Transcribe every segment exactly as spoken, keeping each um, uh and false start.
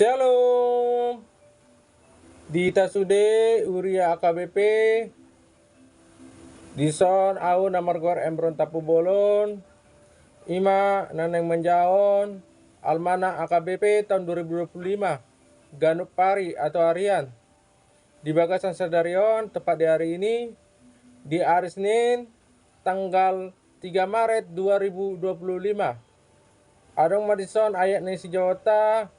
Shalom. Di hita sude huria A K B P, dison ahu na margoar Embron Tampubolon, ima na naeng manjahahon almanak A K B P tahun dua ribu dua puluh lima, ganup ari atau harian. Di bagasan sadari on, tepat di hari ini, di hari Senin, tanggal tiga Maret dua ribu dua puluh lima. Adong ma dison ayat ni sijaonta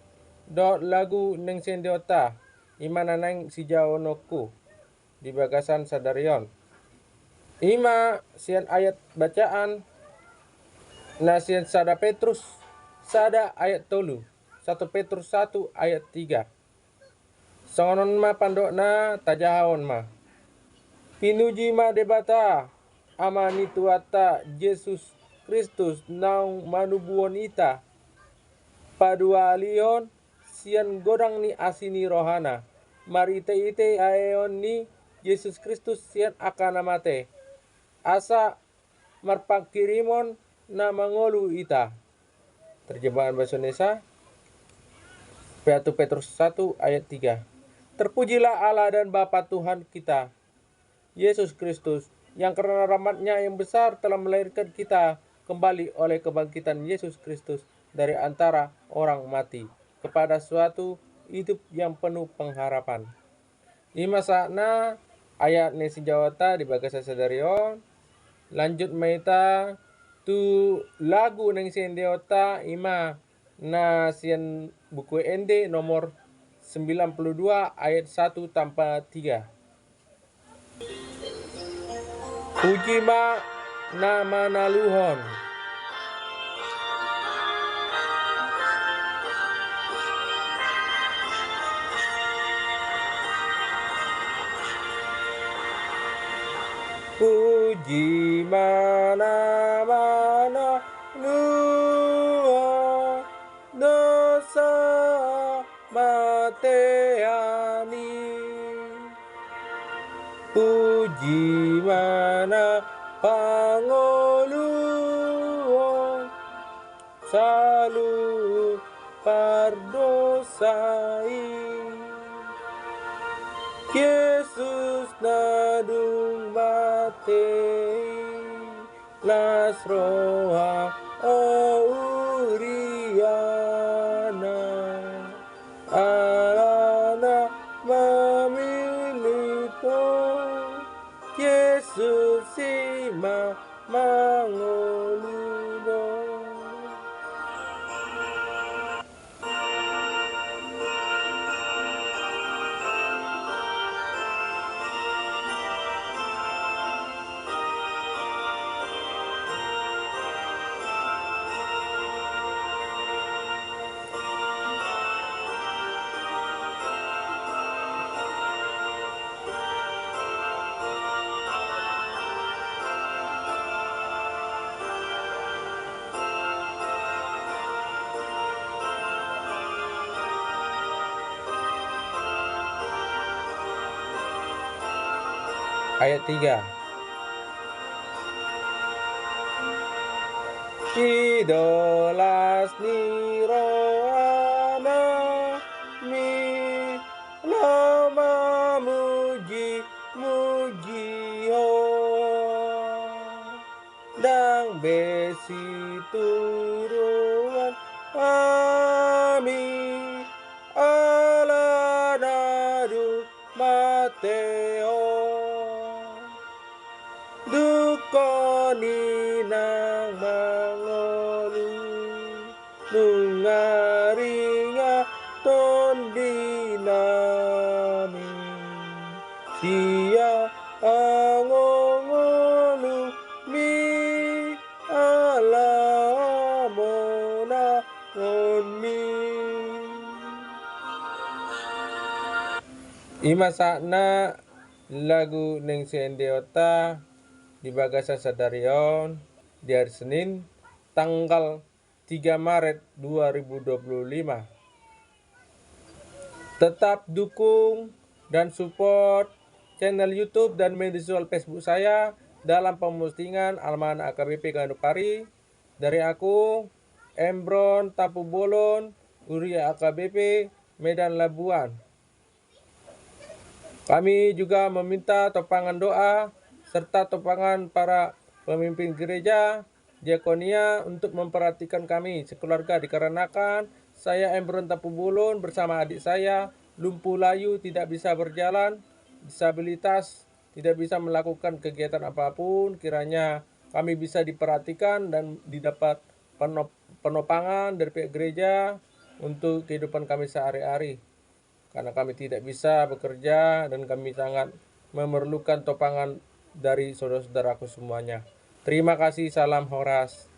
dohot lagu ni siendeonta, ima na naeng sijahahononku di bagasan sadari on. Ima sian ayat bacaan na sian sada Petrus sada ayat tolu, satu Petrus satu ayat tiga. Songon on ma pandokna, tajahahon ma. Pinuji ma Debata, Ama ni Tuhanta Jesus Kristus naung manubuhon hita, paduahalihon sian godang ni asi ni rohana, marhitehite haheheon ni Jesus Kristus sian angka na mate, asa marpangkirimon na mangolu hita. Terjemahan bahasa Indonesia, satu Petrus satu ayat tiga. Terpujilah Allah dan Bapa Tuhan kita, Yesus Kristus, yang karena rahmat-Nya yang besar telah melahirkan kita kembali oleh kebangkitan Yesus Kristus dari antara orang mati kepada suatu hidup yang penuh pengharapan. Ima sahatna ayat ni sijaonta di bagasan sadari on. Lanjut ma hita tu lagu ni siendeonta, ima na sian Buku Ende nomor sembilan puluh dua ayat satu tanpa tiga. Puji ma na manaluhon. Puji ma na manaluhon dosa matean i. Puji ma na pangoluhon saluhut pardosa i. Jesus na dung mate i, las roha o huriana, alana mamillit ho. Jesus i ma mangolu do. Ayat tiga. I do las ni rohanami laho mamujimuji ho. Ndang be situruan hami ala na dung mate ho. Dung ho ninna mangolu, nunga ringan tondinami sian hangoluanmi ala hamonangonmi. Ima sahatna lagu ni siendeonta di bagasan sadari on, di hari Senin, tanggal tiga Maret dua ribu dua puluh lima. Tetap dukung dan support channel YouTube dan media sosial Facebook saya dalam pemostingan Almanak A K B P Ganup Ari. Dari aku, Embron Tampubolon, huria A K B P Medan Labuan. Kami juga meminta topangan doa serta topangan para pemimpin gereja, diakonia untuk memperhatikan kami sekeluarga, dikarenakan saya, Embron Tampubolon, bersama adik saya, lumpuh layu, tidak bisa berjalan, disabilitas, tidak bisa melakukan kegiatan apapun. Kiranya kami bisa diperhatikan dan didapat penop-, penopangan dari pihak gereja untuk kehidupan kami sehari-hari. Karena kami tidak bisa bekerja dan kami sangat memerlukan topangan dari saudara-saudaraku semuanya. Terima kasih, salam horas.